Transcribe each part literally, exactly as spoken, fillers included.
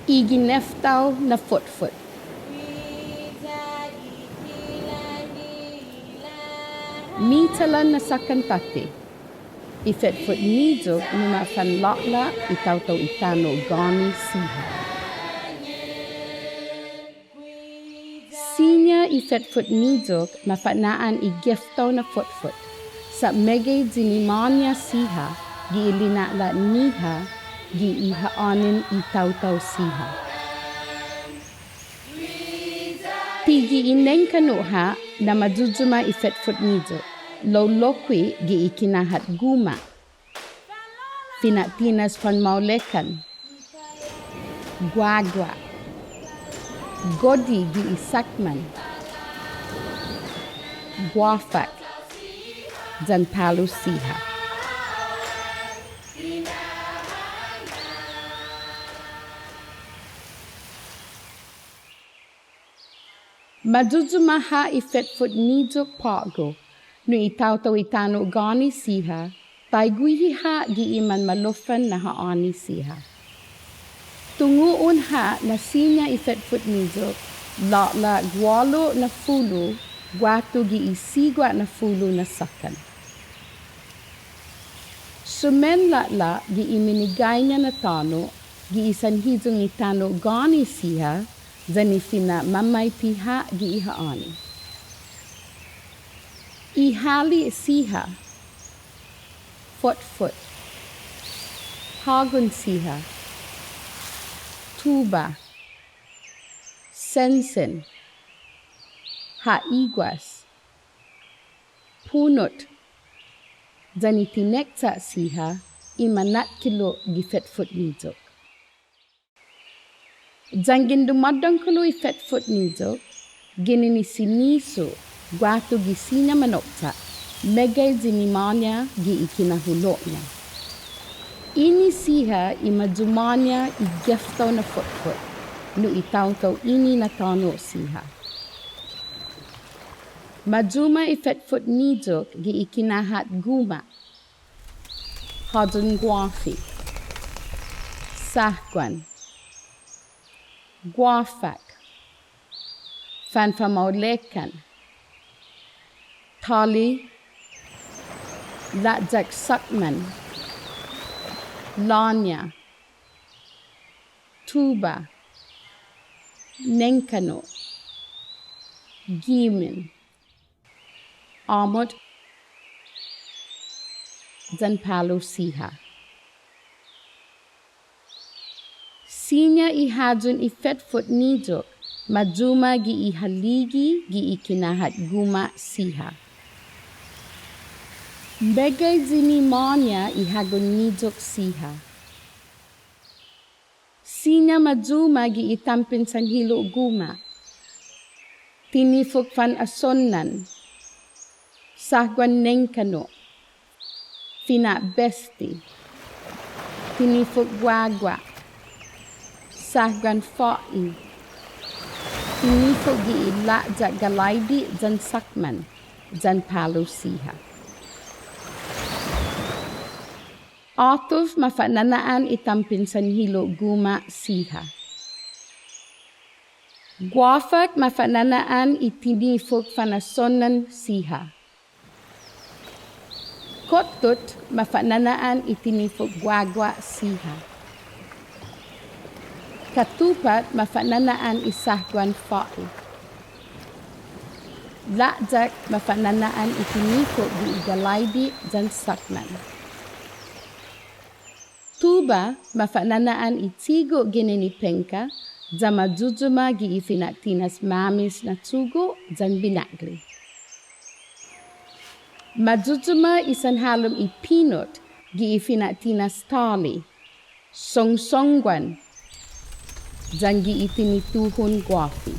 I gineftao na fotfot. Mitalan na sakkan tåtte. I fetfot niyok numa'fanlå'la' i taotao i tano' Gåni siha. Siña i fetfot niyok mafa'na'an i geftao na fotfot, sa' meggai yinimå-ña siha gi i lina'la'-ñiha gi i ha'ånen i taotao siha. Ti gi i nengkanu' ha' na mayuyuma i fetfot niyok, lao lokkue' gi i kinahat guma', fina'tinas fanmaolekan, guagua', godi gi i sakman, guåfak, yan palu siha. Mayuyuma ha' i fetfot niyok på'go, nu i taotao i tano' Gåni siha, taiguihi ha' gi i manmaloffan na ha'åni siha. Tungu'on ha' na siña i fetfot niyok, lå'la' guålu na fulu, guatu gi i sigua na fulu na sakkan. Sumen lå'la' gi i mineggai-ña na tåno', gi i sanhiyong i tano' Gåni siha, yan i fina'mamaiti ha' gi i ha'åni. I hale' siha, fotfot, hågon siha, tuba, sensen, ha'iguas, punot, yan i tinekcha' siha i manakkilo' gi fetfot niyok. Yanggen dumådångkolo i fetfot niyok, ginen i sinisu, guatu gi siña manokcha', meggai yinimå-ña gi i kinahulo'-ña. Ini siha i mayumåña i geftao na fotfot, nu i taotao ini na tåno' siha. Mayuma i fetfot niyok gi i kinahat guma', håyon guåfi, sahguan, guåfak, fanfamaolekan, tåli, la'yak sakman, låña, tuba, nengkanu', gimen, åmot, yan palu siha. Siña i håyon i fetfot niyok, mayuma gi i haligi gi i kinahat guma' siha. Meggai yinimå-ña i hågon niyok siha. Siña mayuma gi i tampen sanhilo' guma', tinifok fanasonan, sahguan nengkanu', fina'besti, tinifok guagua', sahguan få'i, tinifok gi i la'yak galaide' yan sakman, yan palu siha. Åtof mafa'nana'an i tampen sanhilo' guma' siha. Guåfak mafa'nana'an i tinifok fanasonan siha. Kottot mafa'nana'an i tinifok guagua' siha. Katupat mafa'nana'an i sahguan få'i. La'yak mafa'nana'an i tinifok gi i galaide' yan sakman. Tuba mafa'nana'an i tigu' ginen i pengka, ya mayuyuma gi i fina'tinas mames na tugu' yan binakle. Mayuyuma i sanhalom i pinot gi i fina'tinas tåli, songsongguan, yan gi i tinituhon guåfi.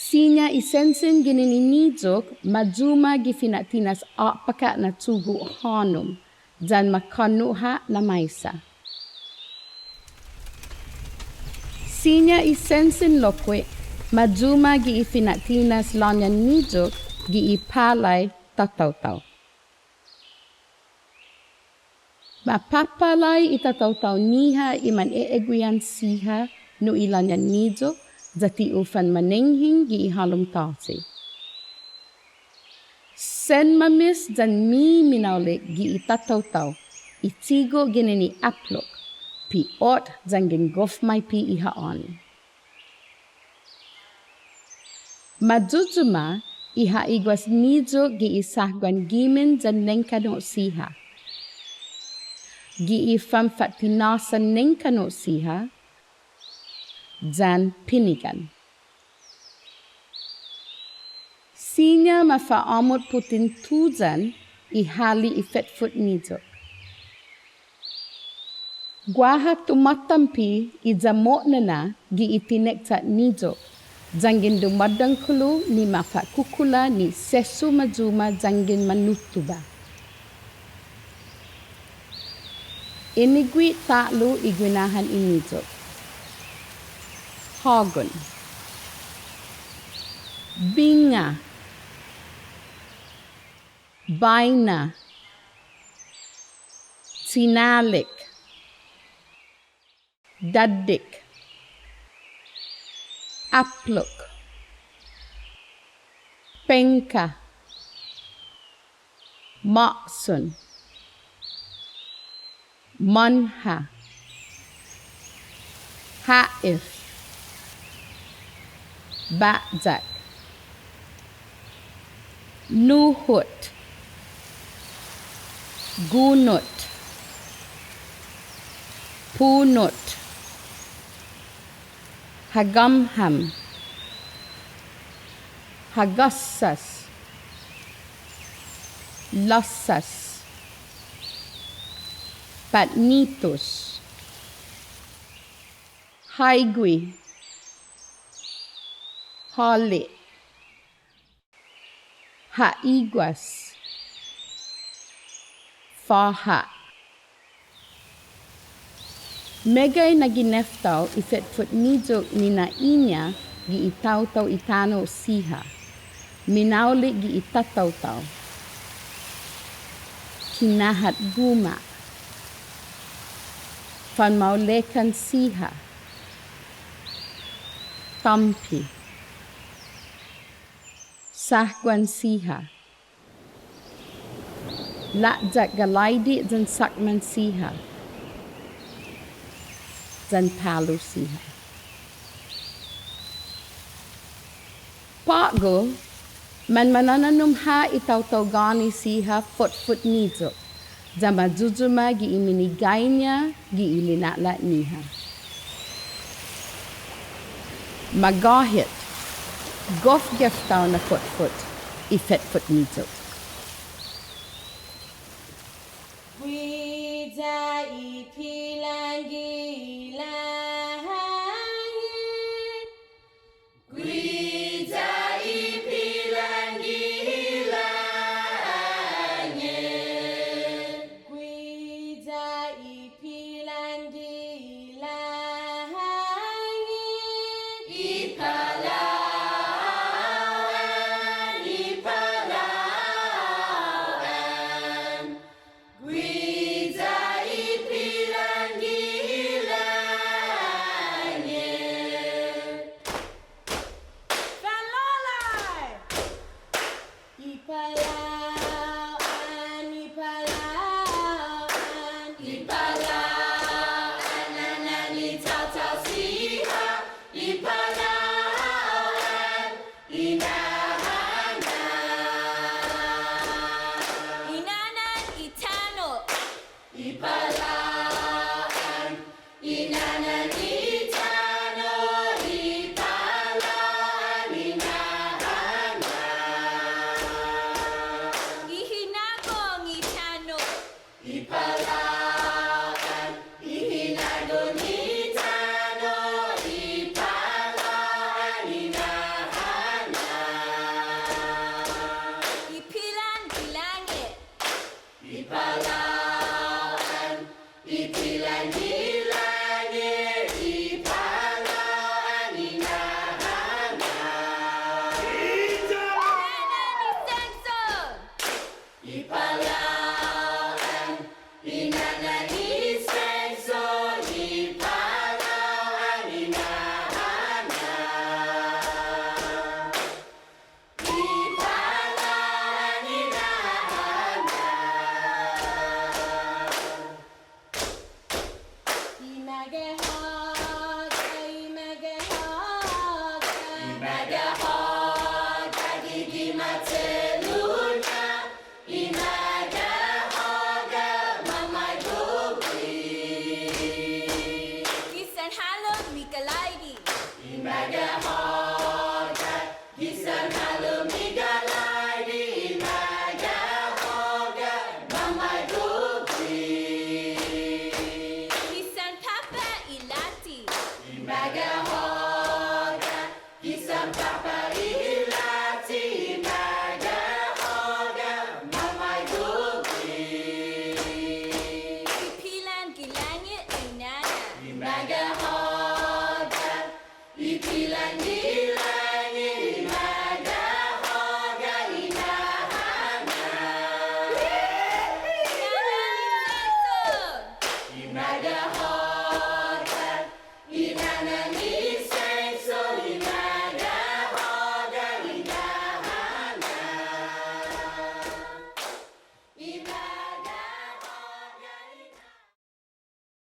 Siña i sensen ginen i niyok, mayuma gi fina'tinas å'paka' na tugu' hånom, yan makånno' ha' na maisa. Siña i sensen lokkue', mayuma gi i fina'tinas låñan niyok gi i palai tataotao. Mapapalai i tataotao-ñiha i mane'eguihan siha nu i lañan niyok, ya ti u fanmanengheng gi i halom tåsi. Sen mames yan mi minaolek gi i tataotao, i chigo' ginen i aplok, pi'ot yanggen gof maipe i ha'åni. Mayuyuma i ha'iguas niyok gi i sahguan gimen yan nengkanno' siha. Gi i fanfa'tinåsan nengkanno' siha yan pinigan. Siña mafa'åmot puten tuyan i hale' i fetfot niyok. Guaha tumåtampe i yamo'na na gi i tinekcha' niyok, yanggen dumådangkolo ni mafa'kukula ni sesso mayuma yanggen manutuba. Inegui' ta'lo i guinahan i niyok. Hågon. Binga. Baina. Chinalek. Daddek. Aplok. Pengka. Måkson. Månha. Ha'ef. Ba'yak. Nuhot. Gunot. Punot. Hagamham. Hagåsas. Låsas. Patnitos. Haigui. Håle'. Ha'iguas. Fåha. Meggai na gineftao i fetfot niyok ni na'i-ña gi i taotao i tano' siha. Minaolek gi i tataotao. Kinahat guma'. Fanmaolekan siha. Tampe. Sahguan siha. La'yak galaide' yan sakman siha. Yan palu siha. På'go, manmanananom ha' i taotao Guåni siha fotfot niyok. Ya mayuyuma gi i mineggai-ña gi i lina'la'-ñiha. Magåhet, gof geftao na fotfot i fetfot niyok. Guiya i pilan gi langet. Guiya i pilan gi langet. Guiya i pilan gi langet. I palao'an, i palao'an. Guiya i pilan gi langet. Fanlålai! I palao'an, i palao'an. I palao'an, nånan i taotao siha. I palao'an. I nånan, i nånan i tano'. I palao'an, i nånan i tano', i palao'an, i nånan. I hinagong i tano'. I palao'an, i hinagong i tano', i palao'an, i nånan. I pilan gi langet. I palao'an, i pilan gi langet, i palao'an, i nånan. I nånan i sångsong. I pa-